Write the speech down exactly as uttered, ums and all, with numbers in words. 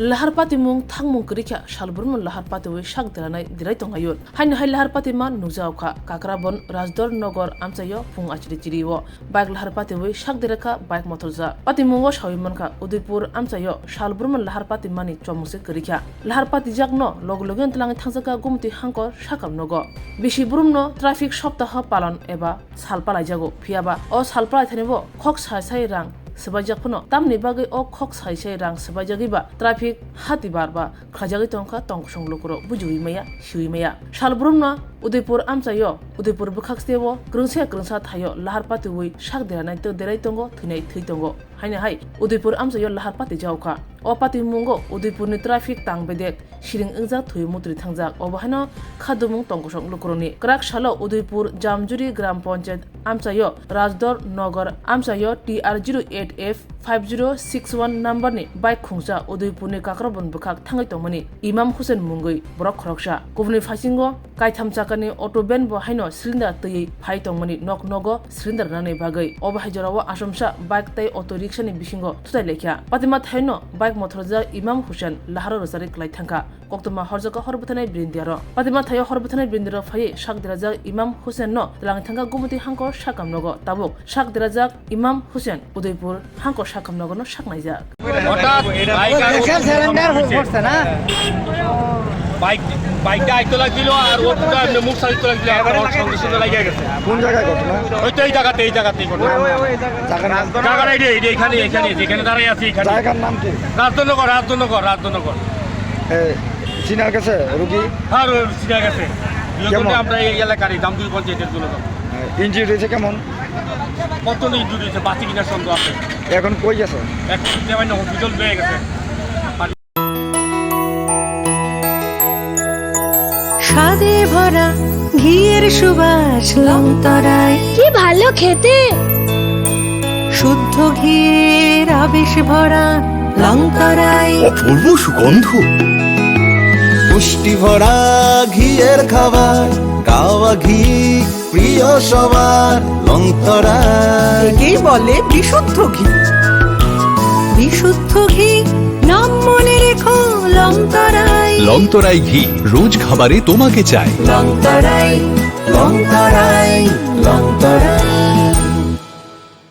Lahar patimung thangmung kwrwi kha, salbrumno lahar patiwi sak deranai derai tonglaio. Haino hai lahar patima nukjago kha, Kakrabon Rajdor Nogor amchaio phung achiri chirio. Bike lahar patiwi sak dera kha bike mothorjak. Patimungo sawi mankha, Udaipur amchaio salbrumno lahar patimani chomung se kwrwi kha. Lahar patijakno loge loge twlangwi thangjakha Gumti Hangkor sakam nogo. Bisi brumno traffic soptaho palon eba sal palaijago. Phiyaba o sal palaithanibo khok sai sai rang swbaijak phano, tamni bagwi o khok sai sai rang swbaijagwiba traffic hati bar ba khlaijagwi tongkha tongkosong lukurok bujiwi maya, siwi maya. Salbrumno Udaipur amchaio, Udaipur bwkhak steo kwrwngsa kwrwngsa thaio lahar patiwi sak deranai tei derai tongo, thwinai thwi tongo. Haino hai Udaipur amchaio lahar pati jaokha. O patimungo Udaipurni traffic tang bedek siring wngjak, thwi mutri thangjak. Obo haino khadumung tongkosong lukurokni. Kwrak salo Udaipur Jamjuri Gram Panchayat amchaio Rajdor Nogor amchaio T R zero eight F five zero six one number ni bike khungsa Udaipurni Kakrabon bwkhak thangwi tongmani Imam Hussein mungwi borok khoroksa. Kubuni phasingo kaitham chakani auto van bo haino cylinder twiwi phai tongmani nok nogo cylinder rwnani bagwi. Obo hai jorao asomsa bike tei auto ricksani bisingo thutai laikha. Patima thaino bike mothorjak Imam Hussein laharo rwcharwi kwlai thangkha. Koktwma horjakha hor bwthanai brindiaro. Patima thaio hor bwthanai brindiaro phaiwi sak derajak Imam Hussein no twlangwi thangkha Gumti Hangkor sakam nogo. Tabuk sak derajak Imam Hussein Udaipur Hangkor sakam nogo no sak naijak. হঠাৎ বাইক আর auto Excel cylinder করছে না? বাইক, বাইকটা আইতে লাগছিল আর অটোটা এমনি মুখ সাইড লাগছিল, আর আমার সঙ্গে সঙ্গে লাগিয়ে গেছে। কোন জায়গায় ঘটনা? ওই তো এই জায়গাতে, এই জায়গাতেই ঘটনা। জায়গার নাম? জায়গাটা এই যে, এই যে এখানে, এখানে, যেখানে দাঁড়াই আছি এখানে। জায়গার নাম কি? রাজধনগর, রাজধনগর, রাজধনগর। এ, চিনা গেছে রুগী? হ্যাঁ, রু-, চিনা গেছে। কেমন? আমরা এই এলাকারই, জামদুই পঞ্চায়েতের জন্য। এ, ইনজিউর্ড হয়েছে কেমন? কত ইনজুরি হয়েছে, বাঁচি কিনা সন্দেহ আছে। এখন কই গেছে? এখন সেবাই হসপিটাল হয়ে গেছে। স্বাদে ভরা ঘিয়ের সুবাস লংতরায়। কি ভালো খেতে। শুদ্ধ ঘিয়ের আবেশ ভরা লংতরায়। অপূর্ব সুগন্ধ। পুষ্টি ভরা ঘিয়ের খাবার, গাওয়া ঘি প্রিয় সবার, লংতরায়। একেই বলে বিশুদ্ধ ঘি। বিশুদ্ধ ঘি, নাম মনে রেখো লংতরায়। লংতরায় ঘি, রোজ খাবারে তোমাকে চাই। লংতরায়, লংতরায়, লংতরায়।